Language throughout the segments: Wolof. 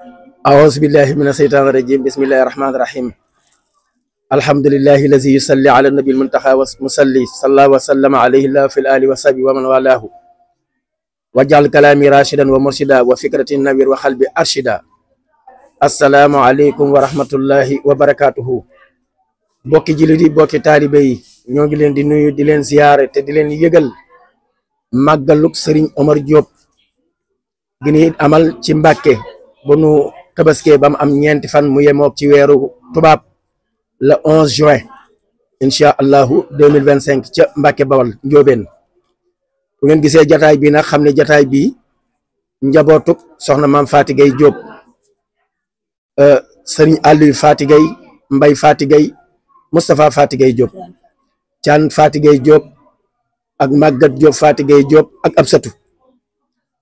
أعوذ بالله من الشيطان الرجيم بسم الله الرحمن الرحيم الحمد لله الذي يصلي على النبي المنتهى والمصلي صلى وسلم عليه الله في الآل وصحبه ومن والاه وجعل كلامي راشدا ومرشدا وفكرة نوير وقلبي أرشدا السلام عليكم ورحمة الله وبركاته bokki jullit yi bokki taalibe yi ñoo ngi leen di nuyu di leen ziyaare te di leen yëgal màggaluk Serigne Omar Diop gi ni amal ci Mbàkke bu nu tabaskee ba mu am ñeenti fan mu yemook ci weeru tubaab le 11 juin incha allahu 2025 ca Mbàkke Bawal Njóobeen bu ngeen gisee jataay bi nag xam ne jataay bi njabootuk soxna maam Faty Gaye Diop Serigne Aliou Faty Gaye Mbay Faty Gaye Moustapha Faty Gaye Diop Thian Faty Gaye Diop ak Maguette Diop Faty Gaye Diop ak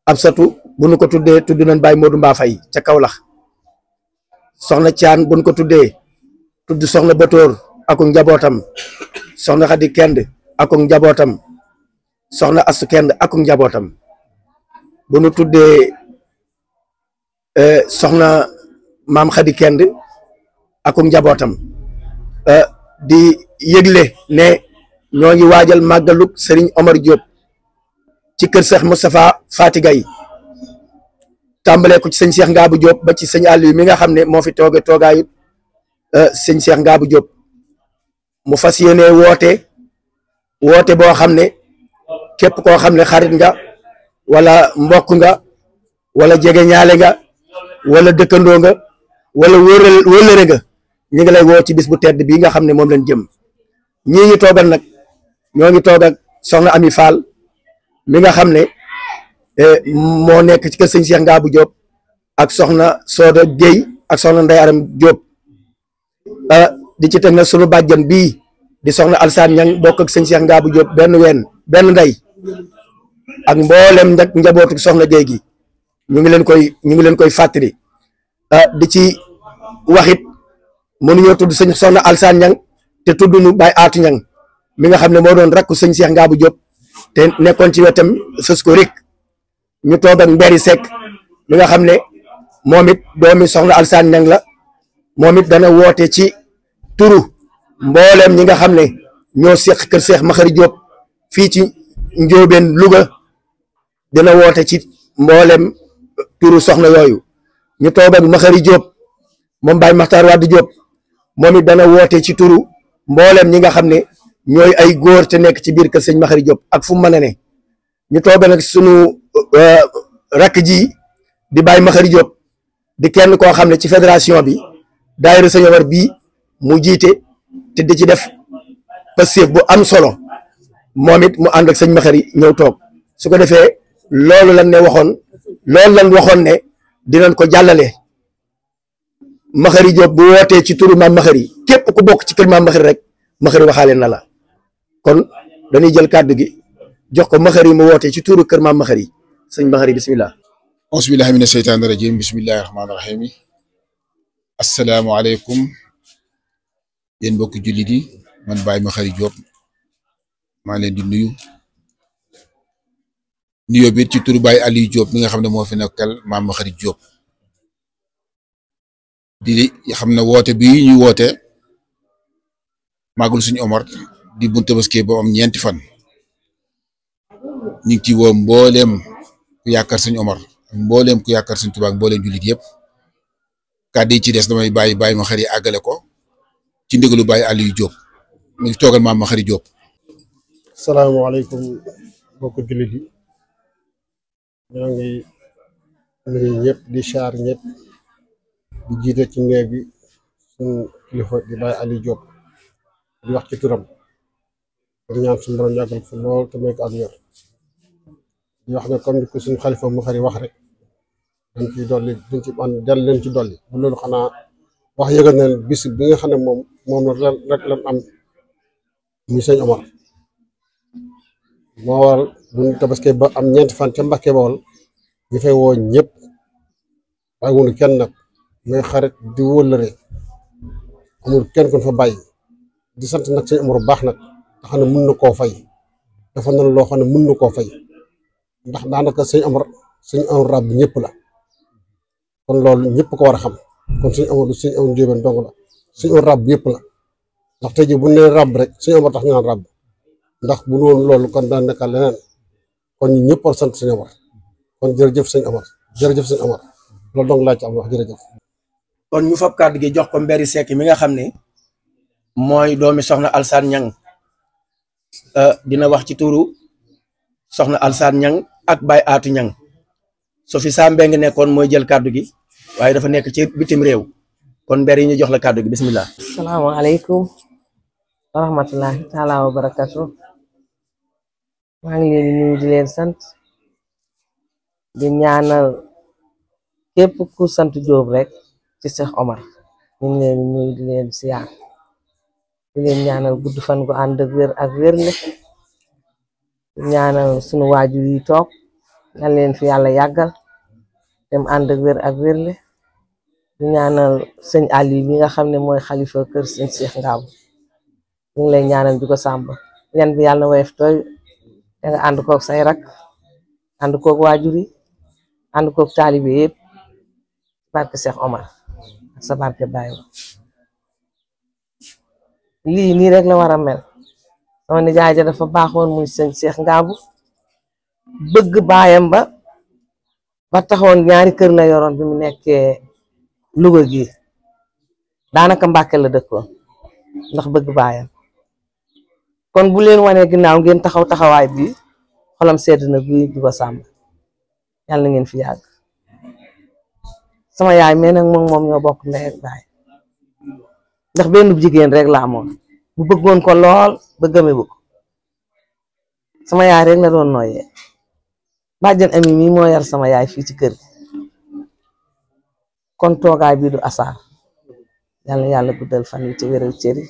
Absatou bu nu ko tuddee tudd nañ Baye Modou Mbafay ca Kaolack soxna Thian bu nu ko tuddee tudd soxna Batoor ak njabootam soxna Khady Kend ak njabootam soxna Astu Kend ak njabootam bu nu tuddee soxna maam Khady Kend ak njabootam di yëgle ne ñoo ngi waajal màggaluk Serigne Omar Diop ci kër Cheikh Moustapha Faty Gaye tàmbalee ko ci sëñ Cheikh Ngabou Diop ba ci sëñ Aliou mi nga xam ne moo fi tooge toogaayu sëñ Cheikh Ngabou Diop mu fas yéene woote boo xam ne képp koo xam ne xarit nga wala mbokk nga wala jege ñaale nga wala dëkkandoo nga wala wóolëre nga ñu ngi lay woo ci bis bu tedd bii nga xam ne moom lañ jëm ñii ñu toogal nag ñoo ngi toog ak soxna Ami Fall mi nga xam ne moo nekk ci kër sëñ Cheikh Ngabou Diop ak soxna Soda Guèye ak soxna Ndeye Aram Diop di ci teg nag sunu bàjjan bii di soxna Alsaan Ñang bokk ak sëñ Cheikh Ngabou Diop benn ndey ak mboolem nag njabootu soxna Guèye gi ñu ngi leen koy fàttali di ci waxit mënuñoo tudd sëñ soxna Alsaan Ñang te tudd nu Baye Aatu Ñang mi nga xam ne moo doon rakku sëñ Cheikh Ngabou Diop te nekkoon ci wetam sës ko rek ñu toog ak Mbéri Seck mi nga xam ne moom it doomi soxna Alsaan Ñang la moom it dana woote ci turu mbooleem ñi nga xam ne ñoo seq kër Cheikh Makhari Diop fii ci Njóobeen Louga dina woote ci mbooleem turu soxna yooyu ñu toog ak Makhari Diop moom Baye Makhtar Wade Diop moom it dana woote ci turu mbooleem ñi nga xam ne ñooy ay góor te nekk ci biir kër sëñ Makhari Diop ak fu mu mën a ne ñu toog nag sunu rakk ji di Baye Makhari Diop di kenn koo xam ne ci fédération bi daayira sëñ Omar bii mu jiite te di ci def passif bu am solo moom it mu ànd ak sëñ Makhari ñëw toog su ko defee loolu lan waxoon ne dinañ ko jàllale Makhari Diop bu wootee ci turu maam Makhari képp ku bokk ci kër maam Makhari rek Makhari waxaale na la kon dañuy jël kàddu gi jox ko Makhari mu wootee ci turu kër maam Makhari sëñ Makhari bismillah auzu billahi mina sheytaani rajim bismillahi rahmaani rahim assalaamu aleykum yéen mbokki jullit yi man Baye Makhari Diop maa leen di nuyoo bi ci turu Baye Aliou Diop mi nga xam ne moo fi nekkal maam Makhari Diop di xam ne woote bii ñu woote màggal suñu Omar di bu tabaski ba am ñeenti fan ñu ngi ci woo mbooleem ku yaakaar suñu Omar mbooleem ku yaakaar suñu Tuubaa mbooleem jullit yëpp kàddu yi ci des damay bàyyi Baye Makhari àggale ko ci ndigalu Baye Aliou Diop mi ngi toogal maam Makhari Diop. salaamaaleykum mbokku jullit yi ñoo ngi nuyu ñëpp di char ñëpp di jiite ci néeg bi suñu kilifa di Baye Aliou Diop di wax ci turam di ñaan suñu borom yàggal fi lool te may ko ak wér di wax ne comme ni ko suñu xalifa Makhari wax rek dañ ciy dolli dañ ci man del leen ci dolli bu loolu xanaa wax yëgal na bis bi nga xam ne moom rek lan am muy sëñ Omar moo waral bu ñu tabaskee ba am ñeenti fan ca Mbàkke Bawol ñu fay woo ñëpp waaye wunu kenn nag muy xarit di wóllëre amul kenn kon fa bàyyi di sant nag sëñ Omar bu baax nag nga xam ne mën na koo fay dafa na loo xam ne mën na koo fay ndax daanaka sëñ Omar rab bi ñëpp la kon loolu ñëpp ko war a xam kon suñu amoon Ndiobène dong la suñu amoon rab yëpp la ndax tey jii bu ne rab rek suñu Omar tax ñu naan rab ndax bu woon loolu kon daan nekkal leneen kon ñun ñëpp war sant suñu Omar kon jërëjëf sëñ Omar jërëjëf sëñ Omar loolu dong laa ci am wax jërëjëf. kon ñu fab kàddu gi jox ko Mbéri Seck mi nga xam ne mooy doomi soxna Alsaan Ñang dina wax ci turu soxna Alsaan Ñang ak Baye Aatu Ñang so fi saa mbeng nekkoon mooy jël kàddu gi waaye dafa nekk ci bitim réew kon Mbéri ñu jox la kàddu gi bismillah. asalaamaaleykum wa rahmatullahi taala wa barakatu maa ngi leen di nuyu di leen sant di ñaanal képp ku sant Jóob rek ci Cheikh Omar ñu ngi leen di nuyu di leen siyaar di leen ñaanal gudd fan gu ànd ak wér ak wérle di ñaanal sunu waajur yi toog yal leen fi yàlla yàggal dem ànd ak wér ak wérle di ñaanal sëñ Aliou bi nga xam ne mooy xalifa kër sëñ Cheikh Ngabou ñu ngi lay ñaanal di ko sàmba yan bi yàlla na woyof tooy da nga ànd koog say rak ànd koog waajur yi ànd koog taalibe yëpp barke Cheikh Omar ak sa barke Baye lii nii rek la war a mel sama nijaay ja dafa baaxoon muy sëñ Cheikh Ngabou bëgg baayam ba taxoon ñaari kër la yoroon bi mu nekkee Louga gi daanaka Mbàkke la dëkkoon ndax bëgg baayam kon bu leen wanee ginnaaw ngeen taxaw taxawaay bi xolam sedd na bi di ko sàmm yàlla na ngeen fi yàgg sama yaay mais nag moom ñoo bokk ndey ak baay ndax benn jigéen rek la amoon bu bëggoon ko lool ba gëme bu ko sama yaay rek la doon nooyee bàjjan ami mi moo yar sama yaay fii ci kër gi kon toogaay bi du asaar yàlla yàlla guddal fan yi ci wéral cëri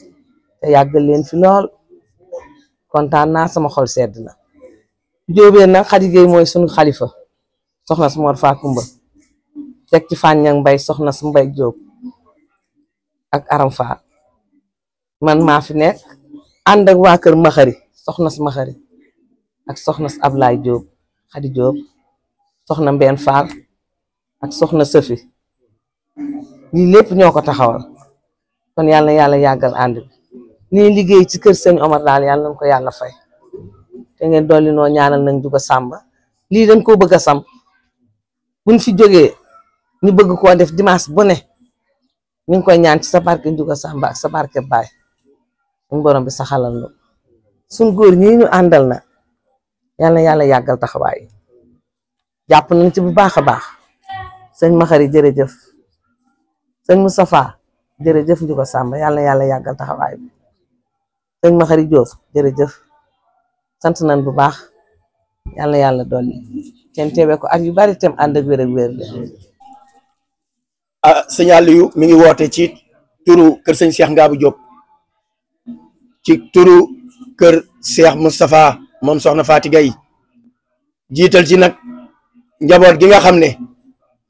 te yàggal leen fi lool kontaan naa sama xol sedd na Jóobeen nag Xadi Géey mooy sunu xalifa soxna su Mor Fakumba teg ci Fàññang Mbay soxna su Mbay Jóob ak Aram Faal man maa fi nekk ànd ak waa kër Maxari soxna su Maxari ak soxna su Ablaay Jóob Xadi Jóob soxna Mbeen Faal ak soxna Sëfi lii lépp ñoo ko taxawal kon yàlla yàlla yàggal ànd bi nii liggéey ci kër sëñ Omar daal yàlla nañ ko yàlla fay te ngeen dolli noo ñaanal nañ juga sàmba lii dañ koo bëgg a samp buñ fi jógee ñu bëgg koo def dimanche bu ne ñu ngi koy ñaan ci sa barke juga sàmba ak sa barke baay suñ borom bi saxalal lu suñ góor ñi ñu àndal na yàlla yàlla yàggal taxawaay jàpp nañ ci bu baax a baax sëñ Maxari jërëjëf sëñ Moustapha jërëjëf juga sàmba yàlla yàlla yàggal taxawaay bi sëñ Maxari Jóob jërëjëf sant nañ bu baax yàlla yàlla dolli ten teewe ko at yu bari tem ànd ak wér ak wér sëñ Aliou mi ngi woote ci turu kër sëñ Cheikh Ngabou Diop ci turu kër Cheikh Moustapha moom soxna Faati Gay jiital ci nag njaboot gi nga xam ne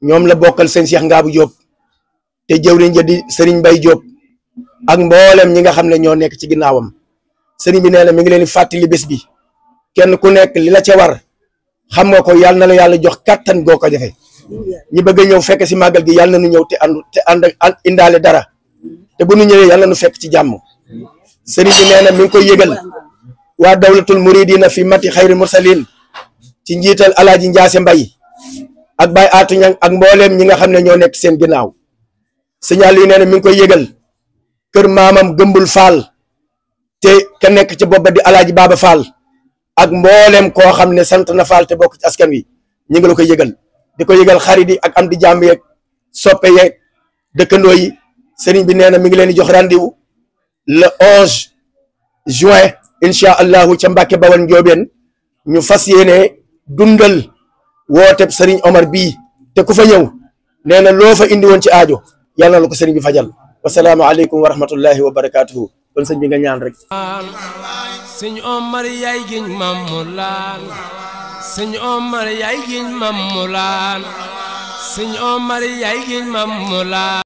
ñoom la bokkal sëñ Cheikh Ngabou Diop te jëwriñ ja di sëriñ Bay Diop ak mboolem ñi nga xam ne ñoo nekk ci ginnaawam sëriñ bi nee na mi ngi leen di fàttali bés bi kenn ku nekk li la ca war xam nga ko yàlla na la yàlla jox kattan goo ko defee ñi bëgg a ñëw fekk si màggal gi yàlla na nu ñëw te ànd indaale dara te bu nu ñëwee yàlla nu fekk ci jàmm sëriñ bi nee na mi ngi koy yëgal waa dawlatul muridina fi mati xayri mursalin ci njiital alaaji Njaase Mbay ak Baay Aatu Ñang ak mbooleem ñi nga xam ne ñoo nekk seen ginnaaw signal yi nee na mi ngi koy yëgal kër maamam Gëmbul Faal te ka nekk ci bopp ba di alaaji Baaba Faal ak mboolem koo xam ne sant na Faal te bokk ci askan wi ñu ngi la koy yëgal di ko yëgal xarit yi ak am di jàmb yeeg soppe yeeg dëkkandoo yi sëriñ bi nee na mi ngi leen di jox rendez-vous le 11 juin incha allahu ca Mbàkke Bawal Njoobeen ñu fas yéene dundal wooteb sëriñ Omar bii te ku fa ñëw nee na loo fa indi woon ci aajo yàlla na la ko sëriñ bi fajal wasalaamu aleykum wa rahmatullahi wa barakatuhu kon sëñ bi nga ñaan rek sëñ Omar yaay giñ mamulaan sëñ Omar yaay giñ mamulaan sëñ Omar yaay giñ mamulaan